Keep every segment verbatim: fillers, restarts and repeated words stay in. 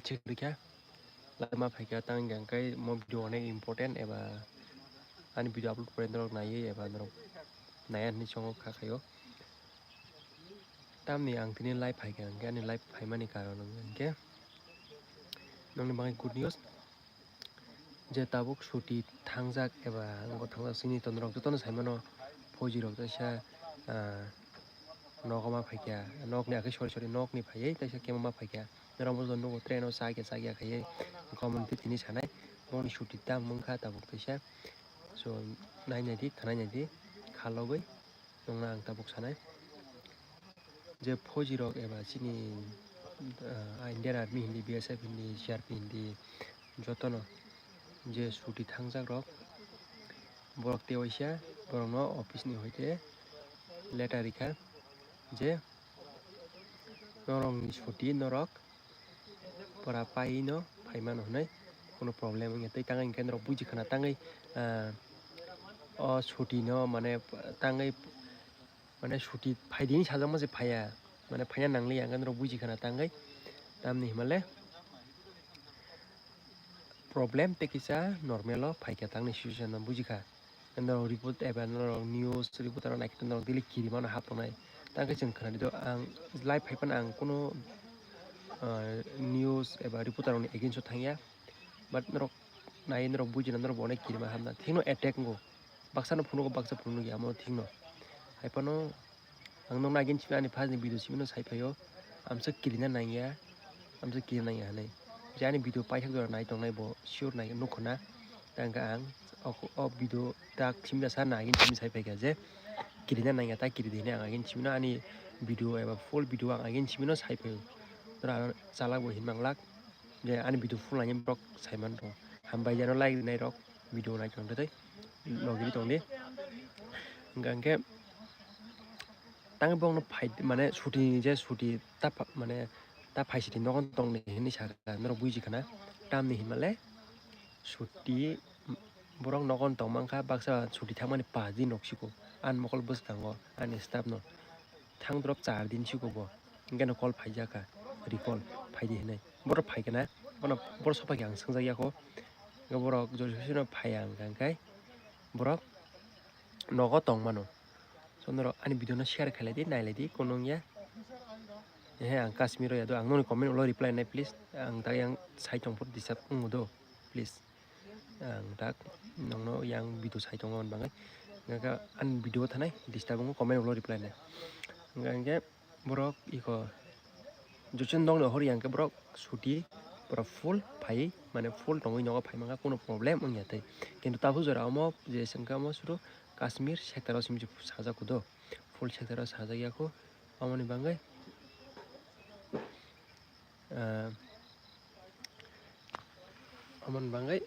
check rikha. Lai ma phaikha tang hingkha hingke mo video onek important eba ani video upload pore norok naiwi eba norok naiya hinwi songo kha khaio. Tamni ang tini live phaikha hingke ani live phaimani karon hingke nongni bagwi good news. Je tabuk suti thangjak eba ngo thangjak sini to norok jotono saimano four G rok teisa, ah, nogo ma phaikha, nokni agwi sorry sorry nokni phaiwi teisa kemo ma phaikha. Norok bo nugo train o chakya chakya khaiwi comment twi tini sanai boni suti tam wngkha tabuk teisa. So nai nai di khwnai nai di khalogwi. Nongno ang tabuk sanai je four G rok eba chini, ah, Indian Army hindi, B S F hindi, C R P hindi jotono je suti thangjak rok borok tewaisa borokno office ni hoite letter rikha je norokni suti norok pora paiwi no phaimano hinwi kunu problem wngya tei tangwi hwnkhe norok buji khana tangwi, ah, o suti no mane tangwi mane suti phaidi hinwi sajakma se phaiya mane phaina nangliya hwnkhe norok buji khana tangwi tamni himale problem tei kisa normal o phaikha tangni situation no bujikha. Norok report eba norok news reporter rok naikhe norok daily kirimano hap tongnai. Tangkhe chwng khwnadi do ang live phaiphano ang kunu, ah, news eba reporter rokni against o thangya. But norok nai norok bujina norok bo onek kirima hamna thikno attack wngo. Baksano phunukgo baksa phunukya amo thikno. Haiphano ang nokno again simi ani first ni video simino sai phaio. Amsa kirina nangya, amsa kirina nangya hinwi. Je ani video paithak jora nai tongnai bo sure nai nukho na. Tangkhe ang o, o video tak simi da sa na again simi sai phaikha je kirina nangya ta kiri di hinwi ang again simino ani video eba full video ang again simino sai phaio. Tora ano chalak bo hin manglak je ani video full nai borok saiman rok. Hambai jano like rinai rok. Video nai tong tei logi tong di. Hingkha hingkhe tang bongno phai mane suti je suti ta pha-, mane ta phai siti nogon tong di hinwi sakha norok buji khana tamni hinmale suti borok nogon tong mankha baksa suti thangmani pash din rok siko ani mokol bwskango ani staff no. Thang drop char din siko bo. Hingke no call phaijakha. Recall phaidi hinui. Borok phaikha na. Bono, borok sophai khe ang swngjak yakho. Hingke borok joto sino phaiya hingka hingke borok nogo tong mano. So norok ani video no share khailai di, nailai di, kono wngya. He ang Kashmir o ya do, ang noni comment ulo reply nai please. Ang tak yang sai tong phuru disturb wngo do, please. Ang tak nongno yang video sai tongo hwn bagwi. Hingke ani video thanai disturb wngo comment ulo reply nai. Hingke, hingke borok iko jochon dongno hor yang ke borok suti pura full phai mane full tongwi nogo phai mangka kono problem wngya tei. Kintu tabuk jora omo je sengke omo suru Kashmir sector o simji sajak kudo. Full sector o sajak yaku omoni bagwi. Ah, Omo ni bagwi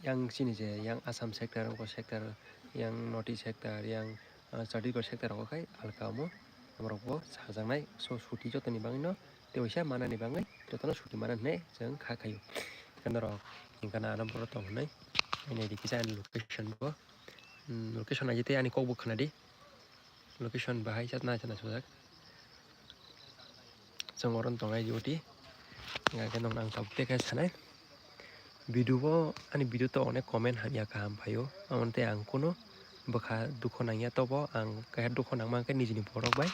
yang chini je yang Assam sector, wngkha sector, yang North East sector, yang, ah, Chhattisgarh sector rok khai alka omo borok bo sajaknai. So suti jotoni bagwi no tei waisa manani bagwi jotono suti mana hinwi chwng kha khaio. Hwnkhe norok hwnkhe na ano borok tong hinwi naidi kisa ani location bo. Hmm, location naidi tei ani kok bo khna di. Location bahai chatna chatna sojak. Chwng oro tongnai duty. Hingkhe nokno ang tabuk tei khe sanai. Video bo ani video to onek comment hamya kaham phaio. Amoni tei ang kunu bwkha dukho nangya tobo ang kaisa dukho nangma khe nijini borok bai.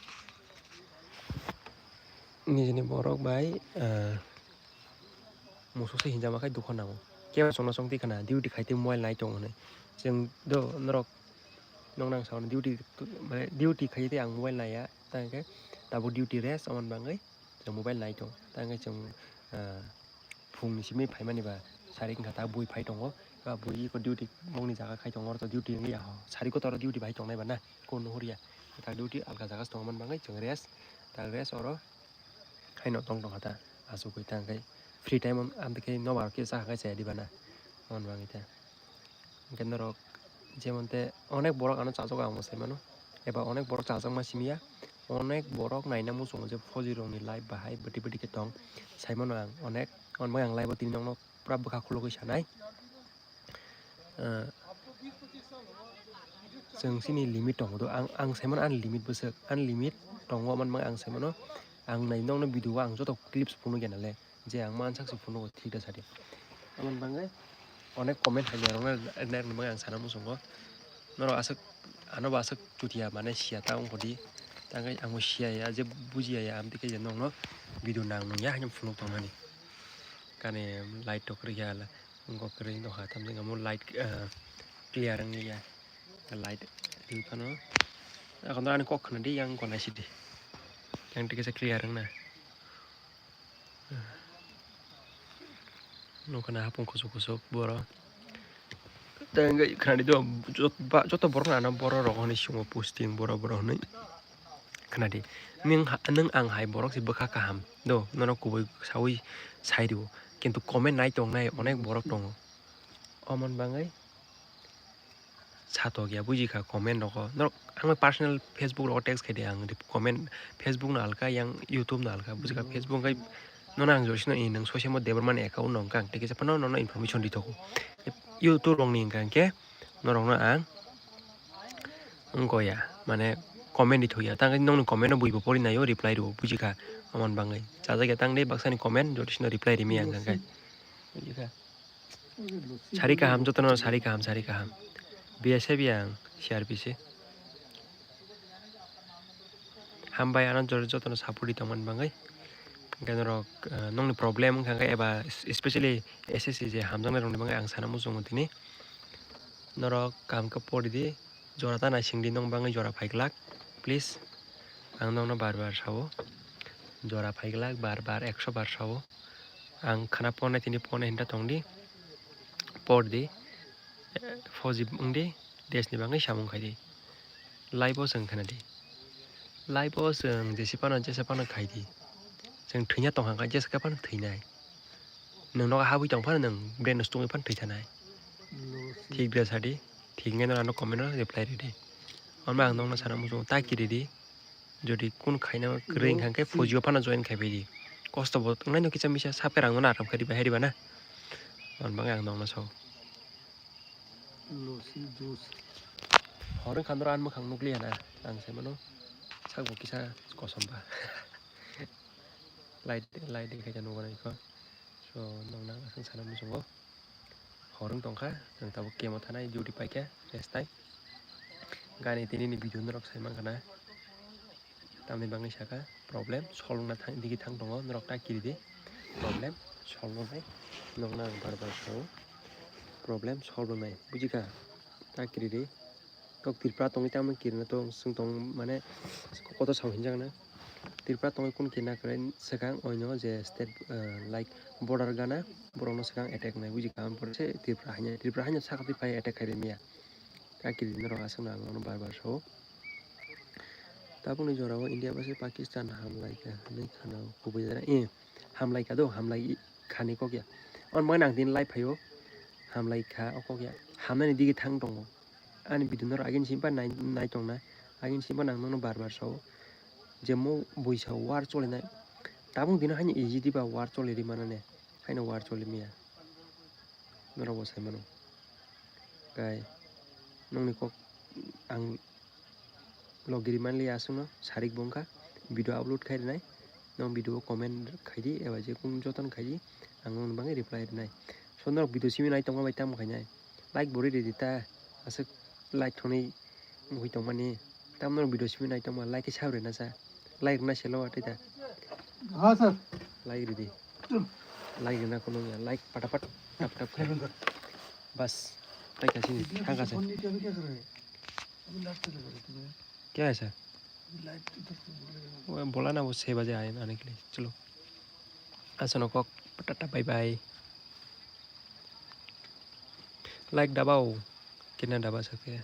Nijini borok bai, ah, musuk se hinjama khai dukho nango. Kebo chwngno chwng twi khna duty khai twi mobile nai tongo hinwi. Chwng do norok nokno ang sao duty mane duty khai tei ang mobile naiya. Tang khe tabuk duty rest omo ni bagwi chwng mobile nai tongo. Tang khe chwng, ah, phungni simi phaimani ba sari wngkha ta bui phai tongo. Ba bui eko duty bongni jaga khai tongo oro to duty wngya ho. Sari kotor o duty bai tongnai ba na. Kok nuhurya. Ta duty alga jaga se tongmani bagwi chwng rest. Ta rest oro. Haino tong tongkha ta, asugwi ta hwnkhe free time am tei khe nobar khe cha hwnkhe chaya diba na? Omo ni bagwi ta. Hwnkhe norok jemon te onek borok ano chajago ang bo sai mano, eba onek borok chajakma simi ya, onek borok naina muchungo je four G rokni live bahai bwtwi bwtwi khe tong sai mano ang onek, omo ni bagwi ang live o tini nokno pura bwkha khulugwi sanai. Ah, chwng chini limit tongo do, ang, ang sai mano ani limit bwswk, ani limit tongo, omo ni bagwi ang sai mano, ang nai nokno video o ang joto clips phunukya nale, je ang mansak se phunukgo thik da sadi. Aboni bagwi onek comment hainai rokno nai rokni bagwi ang sana muchungo. Norok aswk, ano bo aswk chutiya mane siya ta wngkha di. Tangwi ang bo siya ya, je bujiya ya, amtwi khe je nokno video nang nung ya haino phunuk tongnani. Kani light tok rwya la, wngkha kwrwi nokha, tamni amo light, ah, clear wngya, light rwi phano. Akhon ani kok khna di, yang kok naisidi, yang tikhe se clear wngna. Nukha na hapung kuchuk kuchuk borok. Tei hwnkhe khwnadi do, jot-, ba-, joto borok no ano borok rok hinwi simo posting borok borok hinwi khwnadi. Nwng ha-, nwng ang hai borok se bwkha kaham do, nono kubui saui sai rwo. Kintu comment nai tongnai onek borok tongo. Omoni bagwi satok ya, buji kha comment rogo. Norok ang bai personal Facebook rogo text khai di, ang comment Facebook no alka, yang YouTube no alka, buji kha. Facebook khai nono ang josino i nwng social media development account no wngkha, ang tei kisa phano nono information ri thogo. YouTube rokni wngkha hwnkhe norokno ang wngkha ya, mane comment ri thok ya, tang nokni comment no buibo pori naio, reply rwo, buji kha. Omoni bagwi chajak ya tang de, baksani comment josino reply rimi ang hwnkhe. Buji kha. Sari kaham, jotono sari kaham, sari kaham. B S F yang C R P C. Hambai ano jor-, jotono support di tongmani bagwi. Hwnkhe norok, eh, nokni problem wngkha hwnkhe eba es-, especially S S C je hamjaknai rokni bagwi ang sana muchungo tini. Norok kaham khe pori di. Jora ta naising di, nong bagwi jora phai glak, please. Ang nokno bar bar sao. Jora phai glak, bar bar, ekso bar sao. Ang khna pornai tini pornai hinta tong di. Por di. Fauji wng di. Desh ni bagwi samung khai di. Live o chwng khna di. Live o chwng jesi phano, jesa phano khai di. Chwng thwina tong kha, jesa khe phano thwinai. Nwng nogo habwi tong phano nwng brain no sutungwi phano thwi thanai. Thik da sadi, thik wngkhe norok ano comment o reply ridi. Omo ang nokno sana muchungo ta kiridi. Jodi kun khaina kwrwi wngkha hwnkhe fauji o phano join khai baidi. Kosto bo wngnaino kisa misa sab khe rang no naram khe riba hai riba na. Omo bagwi ang nokno sao. Hor wngkha norok ani mwkhang nukliya na, ang sai mano. Sak bo kisa kosom ba. Light, light khaisa nukgo na ikho. So, nokna aswk sana muchungo. Hor wng tongkha, chwng tabuk kemo thanai, duty paikha, rest time. Gani tini ni video norok sai mankha na. Tamni bagwi saka, problem solve wngna thang, digi thang tongo, norok ta kiridi. Problem solve wngnai, nokna ang bar bar sao. Problem solve wngnai, bujikha? Ta kiridi. Tok Tripura tongwi tamo kirina to chwng tong mane kotor sao hinjakna. Tripura tongwi kun kirna kwrwi swkang oino je state, eh, like border gana borokno swkang attack wngnai buji ka, borok se Tripura haino, Tripura haino sakatwi phai attack khai rwmya. Ta kiri norok aswkno ang nono bar bar sao. Tabukni jorao India bai se Pakistan hamlaikha hinwi khana kubui jora, eh, hamlaikha do, hamlai khani kok ya. On bagwi ang tini live phaio, hamlaikha o kok ya. Hamnani digi thang tongo. Ani video norok agini simi phano nai, nai tongna. Agini simi phano ang nono bar bar sao. Je mo buisa war cholinai. Tabuk dino haino easy diba war choli ri manane. Haino war choli maya. Norok bo sai mano. Kai nokni kok ang logi ri manliya aswkno sarik bo wngkha. Video upload khai rinai. Nong video o comment khai di eba je kunu jotono khai di. Ang nokni bagwi reply rinai. So norok video simi nai tongma bai tamo khainai. Like bo rwi ridi ta, aswk like thwnwi wngwi tongmani. Tamno video simi nai tongma like khe sab rwna sa. Like rwna se lo watwi ta. Ha, sir. Like ridi. Chalo. Like rwna kuno ya, like patapat tap tap khe. Seven, sir. Bas. Tai kasi ni, thang kasi. Phone ni kya kya kar rahe? Abhi last tale kare tumhe. Kya hai sir? Abhi light ki taraf se bole. Wo bola na, wo chhe baje aaye, aane ke liye. Chalo. Aso no kok, tata, bye bye. Like dabao, kitna daba sakte hai?